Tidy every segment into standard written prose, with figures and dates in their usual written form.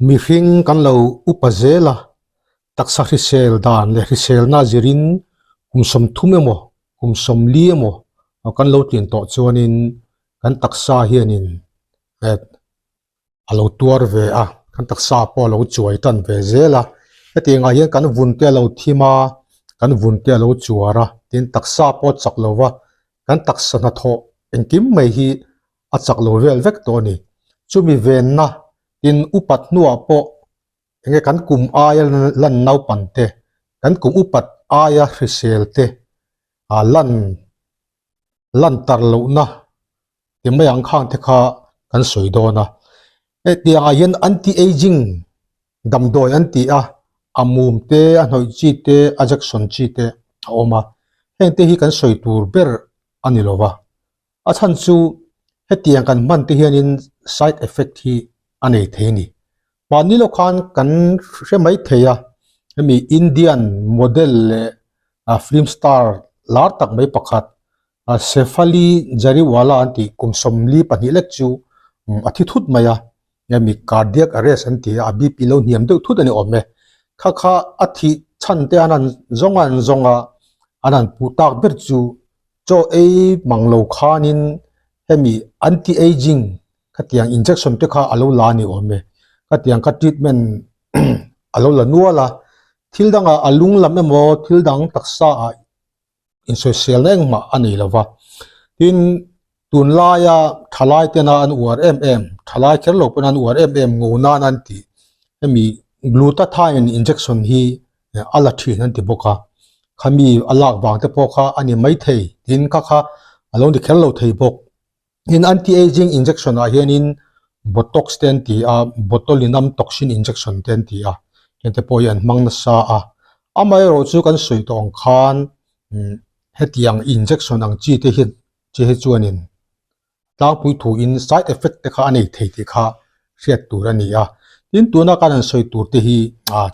Mihring kan lo upa zel a, taksa hrisel dan leh hriselna zirin kum 30 emaw kum 40 emaw kan lo tlin tawh chuanin kan taksa hianin a lo tuar ve a, kan taksa pawh a lo chuai tan ve zel a, hetiang ah hian kan vun te a lo thim a, kan vun te a lo chuar a, tin taksa pawh a chak lo va, kan taksa hnathawh engkim mai hi a chak lo vel vek tawh a ni. Chumi venna tin upat hnuah pawh enge kan kum aia lan naupan te, kan kum upat aia hrisel te ah lan lan tar lohna ti mai ang khang te kha kan sawi dawn a. Hetiang ah hian anti-aging damdawi an ti a, a mum te, a hnawih chi te, a jection chi te a awm a. Heng te hi kan sawi tur ber a ni lo va. A chhan chu hetiang kan hman te hianin side effect hi a nei thei a ni. Mahni lo khan kan hre mai thei a, hemi Indian model leh film star lar tak mai pakhat Shefali Jariwala an tih kum 42 lek chu a thi thut mai a, hemi cardiac arrest an ti a, a BP lo hniam deuh thut a ni awm e. Kha kha a thih chhan te an han zawng a an zawng a, an han puh tak ber chu chaw ei mang lo khanin hemi anti-aging khatiang injection te kha a lo la a ni awm e. Khatiang kha treatment a lo la nual a, thil dangah a lung lam emaw thil dang taksa ah insawiselna engmah a nei lo va. Tin, tunlaia thalai tena an uar em em, thalai kher lo pawn an uar em em ngo nan an tih hemi glutathione injection hi a la thin an ti bawk a. Khami a lak vang te pawh kha a ni maithei tin kha kha a lo ni kher lo thei bawk. In anti-aging injection ah hianin botox te an ti a, botulinum toxin injection te an ti a, heng te pawh hi an hmang nasa a. Amaherawh chu kan sawi tawh ang khan hetiang injection ang chi te hi chi hi chuanin tlangpui thuin side effect te kha a nei thei tih kha hriat tur a ni a. Tin, tuna kan han sawi tur te hi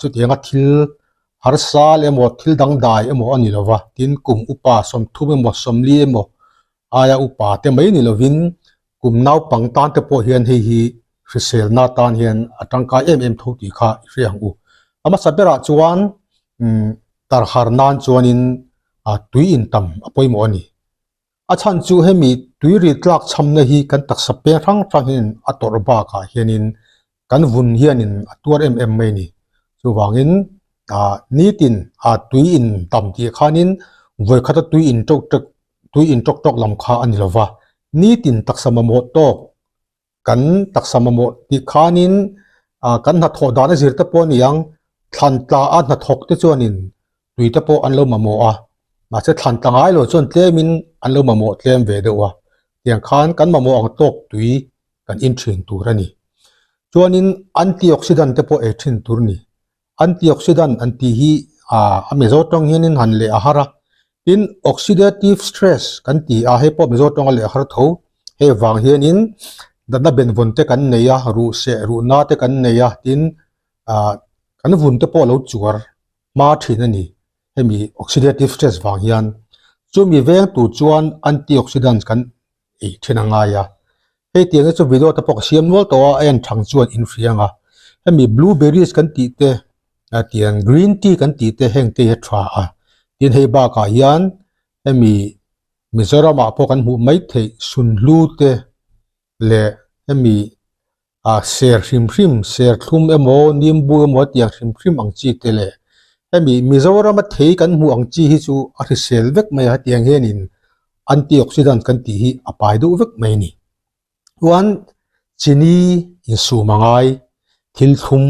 chutianga thil harsa emaw thil dangdai emaw a ni lova, tin kum upa 30 emaw 40 emaw Aia upa te mai ni lovin kum naupang tan te pawh hian hei hi hriselna tan hian a tangkai em em tho tih kha i hria ang u. A hmasa berah chuan tarhar nan chuanin tui intam a pawimawh a ni. A chhan chu hemi tui ri tlak chhamna hi kan taksa peng hrang hrang hian a tawrh bakah hianin kan vun hianin a tuar em em mai a ni. Chuvangin ah nitin ah tui in tam tih khanin vawikhata tui in teuh teuh tui in tawk tawk lam kha a ni lova, nitin taksa mamawh tawk kan taksa mamawh tih khanin ah kan hnathawh dan a zir te pawh a ni ang, thlan tla a hnathawk te chuanin tui te pawh an lo mamawh a, mahse thlan tla ngai lo chuan tlemin an lo mamawh tlem ve deuh a, tiang khan kan mamawh ang tawk tui kan in thin tur a ni. Chuanin antioxidant te pawh ei thin tur a ni. Antioxidant an tih hi a Mizo tawng hianin han leh a har a, tin oxidative stress kan ti a, hei pawh Mizo tawnga leh a har tho. Hei vang hianin natna benvawn te kan nei a, ruh seh ruhna te kan nei a, tin kan vun te pawh a lo chuar hma thin a ni. Hemi oxidative stress vang hian chumi veng tur chuan antioxidants kan ei then a ngai a. Hei tiang hi chu video te pawh ka siam nual tawh a, a en thang chuan in hria ang a. Hemi blueberries kan tih te, tiang green tea kan tih te heng te hi a tha a. Tin hei bakah hian hemi Mizoram ah pawh kan hmuh mai theih sunhlu te leh hemi ah ser hrim hrim, ser thlum emaw nimbu emaw tiang hrim hrim ang chi te leh hemi Mizoram a thei kan hmuh ang chi hi chu a hrisel vek mai a hetiang hianin antioxidant kan tih hi a pai deuh vek mai a ni. Chuan chini insum a ngai thil thlum,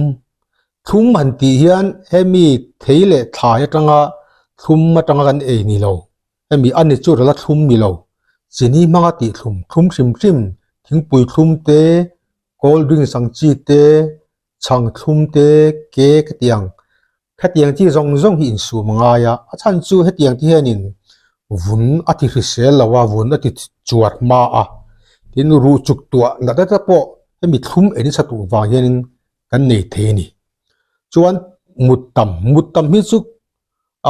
thlum han tih hian hemi thei leh thlai atanga thlum atanga kan ei ni lo Hemi a ni chu rala thlum ni lo, chini hmanga tih thlum thlum hrim hrim, thingpui thlum te, cold drinks ang chi te, chhang thlum te, cake hetiang hetiang chi zawng zawng hi insum a ngai a, a chhan chu hetiang te hianin vun a ti hrisel lo a, vun a ti chuar hma a, tin ruh chuk tuah natna te pawh hemi thlum ei nasa tur vang hianin kan nei thei a ni. Chuan mut tam, mut tam hi chu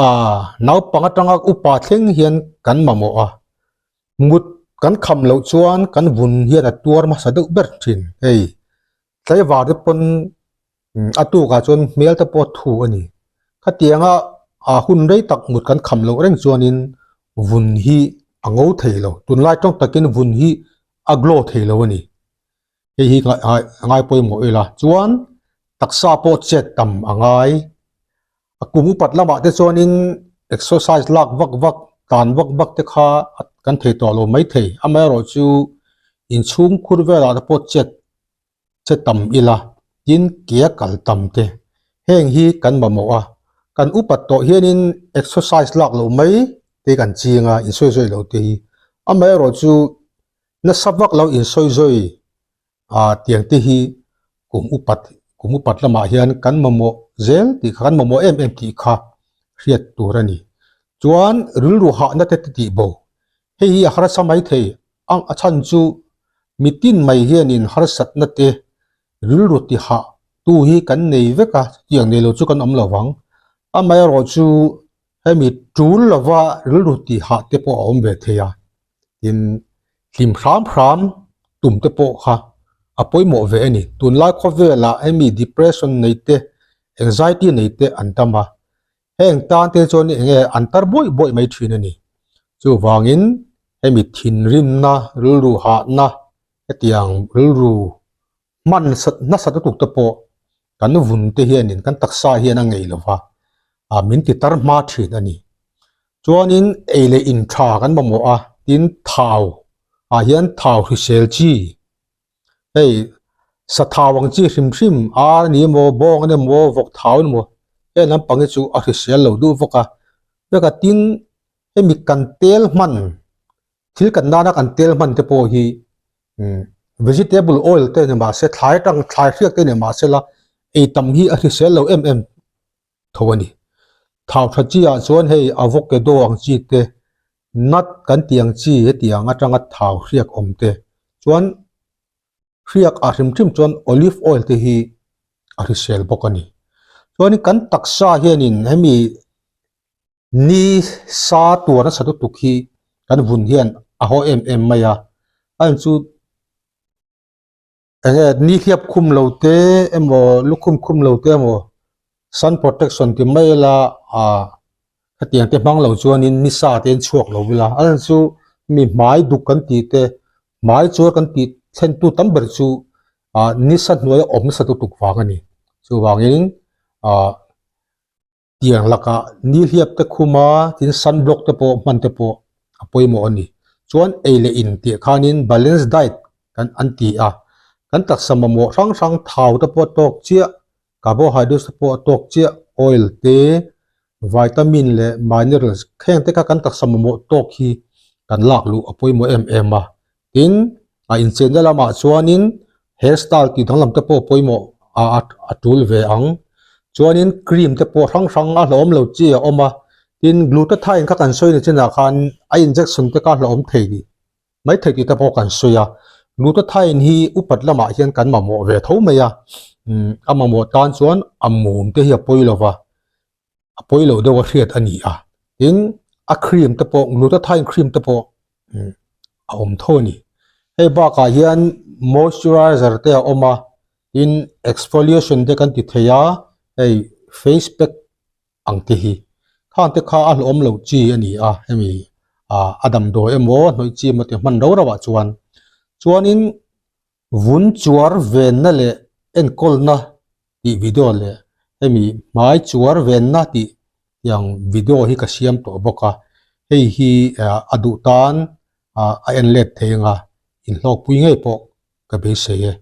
Aaa, naupang atanga upa thleng hian kan mamawh a, mut kan kham loh chuan kan vun hian a tuar hmasa deuh ber thin. Hei, tlaivar te pawn. A tukah chuan hmel te pawh thu a ni. Khatianga a hun rei tak mut kan kham loh reng chuanin vun hi a ngo thei lo. Tunlai tawng takin vun hi a glow thei lo a ni. Hei hi a ngai pawimawh ila. Chuan taksa pawh chet tam a ngai. A kum upat lamah te chuanin exercise lak vak vak, tan vak vak te kha kan thei tawh lo mai thei. Amaherawhchu inchhung khur velah te pawh chet che tam ila, tin ke a kal tam te. Heng hi kan mamawh a, kan upat tawh hianin exercise lak loh mai te kan ching a, insawi zawi loh te hi. Amaherawhchu nasa vak lo insawi zawi ah tiang te hi kum upat kum upat lamah hian kan mamawh zel tih kha kan mamawh em em tih kha hriat tur a ni. Chuan rilru hahna te te tih bo, hei hi a harsa mai thei Ang a chhan chu mitin mai hianin harsatna te rilru ti hah tu hi kan nei vek a, chutiang nei lo chu kan awm lo vang. Amaherawh chu hemi tul lova rilru ti hah te pawh a awm ve thei a, tin hlim hram hram tum te pawh kha a pawimawh ve a ni. Tunlai khawvelah hemi depression nei te, anxiety nei te an tam a, Heng tan te chuan eng nge an tar buaih buaih mai thin a ni. Chuvangin hemi thinrimna, rilru hahna, hetiang rilru hman nasa lutuk te pawh kan vun te hianin kan taksa hian a ngei lova, min ti tar hma thin a ni. Chuanin ei leh in tha kan mamawh a, tin thau ah hian thau hrisel chi Hei sathau ang chi hrim hrim ar a ni emaw bawng a ni emaw vawk thau a ni emaw heng lampang hi chu a hrisel lo duh vawk a veka tin hemi kan tel hman thil kan nana kan tel hman te pawh hi umm vegetable oil te ni mahse thlai atang thlai hriak te ni mahse la ei tam hi a hrisel lo em em tho a ni. Thau tha chi ah chuan hei avocado ang chi te, nut kan tih ang chi hetiang atanga thau hriak awm te chuan hriak ah hrim hrim chuan olive oil te hi a hrisel bawk a ni. Chuanin kan taksa hianin hemi ni sa tuar nasa lutuk hi kan vun hian a haw em em mai a, a in chu Enge ni hliap khum lo te emaw lukhum khum lo te emaw sun protection ti mai ila ah hetiang te hmang lo chuanin ni sa te an chhuak lo ila a chhan chu mi hmai duk kan tih te hmai chuar kan tih thlen tu tam ber chu ah ni sa hnuaia awm nasa lutuk vang a ni chuvangin ah. Tiang lakah nihliap te khum a, tin sunblock te pawh hman te pawh a pawimawh a ni. Chuan ei leh in tih khanin balance diet kan an ti a, kan taksa mamawh hrang hrang thau te pawh a tawk chiah, carbohydrates te pawh a tawk chiah, oil te, vitamin leh minerals heng te kha kan taksa mamawh tawk hi kan lak luh a pawimawh em em a. Tin, a inchenna lamah chuanin hair style tih danglam te pawh pawimawh a a tul ve ang. Chuanin cream te pawh hrang hrang a hlauhawm lo chi a awm a, tin glutathione kha kan sawi ni chinah khan a injection te kha hlauhawm thei ni mai thei tih te pawh kan sawi a. Glutathione hi upat lamah hian kan mamawh ve tho mai a, umm a mamawh tan chuan a mum te hi a pawi lo va. a pawi lo deuh a hriat a ni a tin a cream te pawh glutathione cream te pawh a awm tho a ni hei bakah hian moisturizer te a awm a tin exfoliation te kan ti thei a hei face pack ang te hi khang te kha a hlauhawm loh chi a ni a hemi ah a damdawi emaw hnawih chi emaw ti hman rau rauh ah chuan chuanin Vun chuar venna leh enkawlna tih video leh hemi hmai chuar venna tih tiang video hi ka siam tawh bawk a, hei hi a duh tan a en let thei anga inhlawkpui ngei pawh ka beisei e.